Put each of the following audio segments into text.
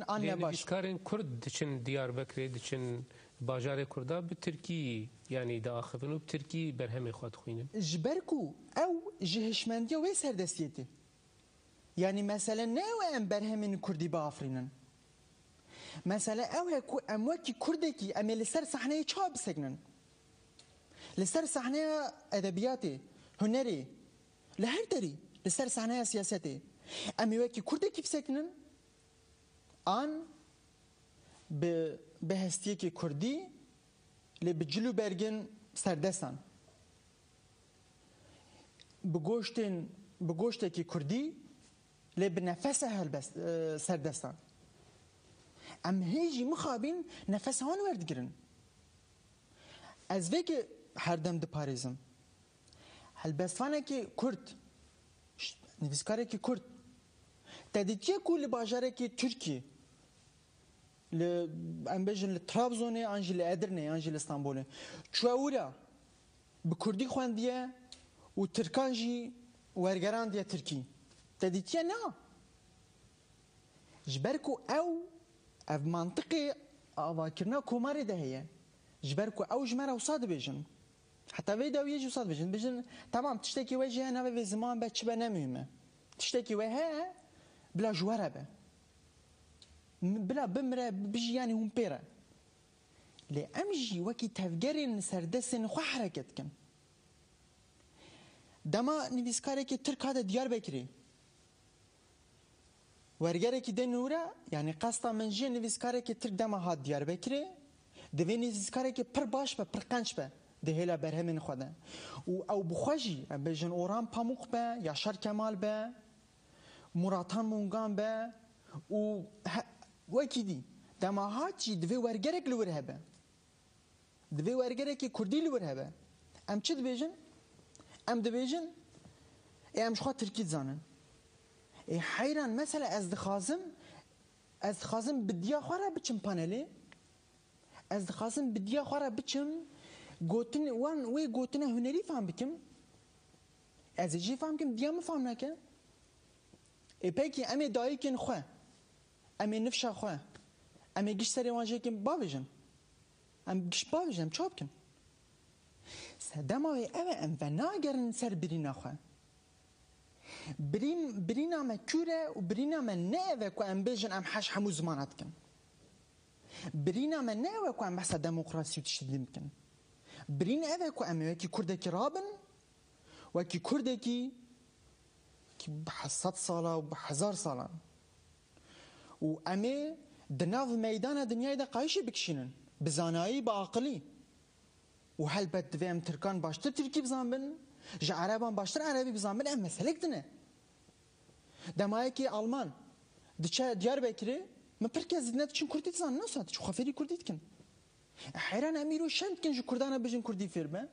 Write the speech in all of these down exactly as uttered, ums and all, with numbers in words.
An ne baş. Nivîskarên Kurd diçin Diyarbekirê, diçin bajarê Kurda bi Tirkî, yanî diaxivin û bi Tirkî berhemê xwe dixwînin. Ji ber ku ew ji hişmendiya wê serdestiyê tê. Yanî mesele ne ew e em berhemên Kurdî biafirînin. Mesele ew e ku em wekî Kurdekî em ê li ser sahneyê çawa bisekinin? Li ser sahneya edebiyatê, hunerê, li her derî, li ser sahneya siyasetê em ê wekî Kurdekî bisekinin an bi, bi hestiyekê Kurdî, lê bi cil û bergên serdestan. Bi goştên, bi goştekî Kurdî, lê bi nefese helbest, e, serdestan. Em hê jî mixabin nefesa wan werdigirin. Ez vê ki her dem diparêzim. Helbestvanekî Kurd, ş-, nivîskarekî Kurd, te dîtiye ku li bajarekî Tirkiyê, li, em bêjin li Trabzonê, an jî li Edirnê, an jî li Stenbolê, çûye wira bi Kurdî xwendiye û Tirkan jî wergerandiye Tirkî. Te dîtiye na? Ji ber ku ew, ev mantiqê avakirina komarê de heye. Ji ber ku ew ji me re wisa dibêjin. Heta vê dawiyê jî wisa dibêjin. Dibêjin, temam, tiştekî we jî heye navê vê ziman be, çi be, ne muhîm e. Tiştekî we heye, bila ji we re be. M-, bila bimire, bijî, yanî hûn pê re. Lê em jî wekî tevgerên li ser destên xwe hereket dikin. Dema nivîskarekî Tirk hate Diyarbekirê, wergerekî dê nûre, yanî qesta min jî nivîskarekî Tirk dema hat Diyarbekirê, divê nivîskarekî pir baş be, pir qenc be di hêla berhemên xwe de. Û ew bi xwe jî, em bêjin Orhan Pamuk be, Yaşar Kemal be, Muratan Mungan be û he-, wekî dî. Dema hat jî divê wergerek li wir hebe. Divê wergerekî Kurdî li wir hebe. Em çi dibêjin? Em dibêjin, ê em ji xwe Tirkî dizanin. Ê heyran, mesela ez dixwazim, ez dixwazim bi diya xwe re biçim panelê. Ez dixwazim bi diya xwe re biçim, gotin, wan wê gotine hunerî fam bikim. Ez ê jî fam kim, diya min fam nake. Ê pekî em ê dayikên xwe, em ê nifşa xwe, em ê giş serê wan jê kim bavêjin. Em giş bavêjin, em çawa bikin? Sedema wê ev e, em venagerin ser birîna xwe. Birîn, birîna me kûr e û birîna me ne ev e ku em bêjin em heş hemû zimana dikin. Birîna me ne ew e ku em behsa demokrasî û tiştî din bikin. Birîn ev e ku em ê wekî Kurdekî rabin, wekî Kurdekî ki bi sed sala û bi hezar salan. Û em ê di nav meydana dinyayê de qayîşê bikişînin. Bi zanayî, bi aqilî. Û helbet divê em Tirkan baştir Tirkî bizanbin, ji Ereban baştir Erebî bizanbin, ev meselek din e. Dema yekî Alman diçe Diyarbekirê, min pir kes dîtine diçin Kurdî dizanin, ne wisa diçin xwe fêrî Kurdî dikin. Heyran em îro şen dikin ji Kurdan re bijin Kurdî fêr be.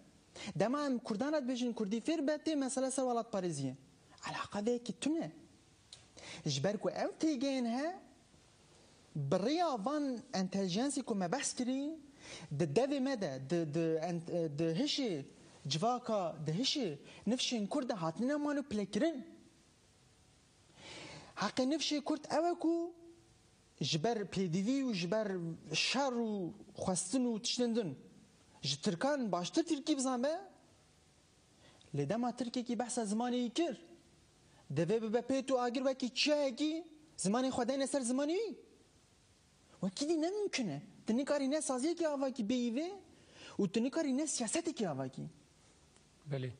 Dema em Kurdan re dibêjin Kurdî fêr be, tê mesele ser welatparêziyê. Eleqa vê yekî tune. Ji ber ku ev têgeyên he, bi rêya van entelijensî ku me behs kirî, di devê me de, di, di ent-, di hişê civaka, di hişê nifşên Kurd de hatine manipule kirin. Heqê nifşê Kurd ew e ku ji ber pêdivî û ji ber şer û xwestin û tiştên din ji Tirkan baştir Tirkî bizanbe, lê dema Tirkekî behsa zimanê wî kir, divê bibe pêt û agir wekî çiyayekî zimanê xwe deyne ser zimanê wî. Wekî dî ne mimkun e. Tu nikarî ne saziyekî avakî bêyî vê û tu nikarî ne siyasetekî avakî. Belê.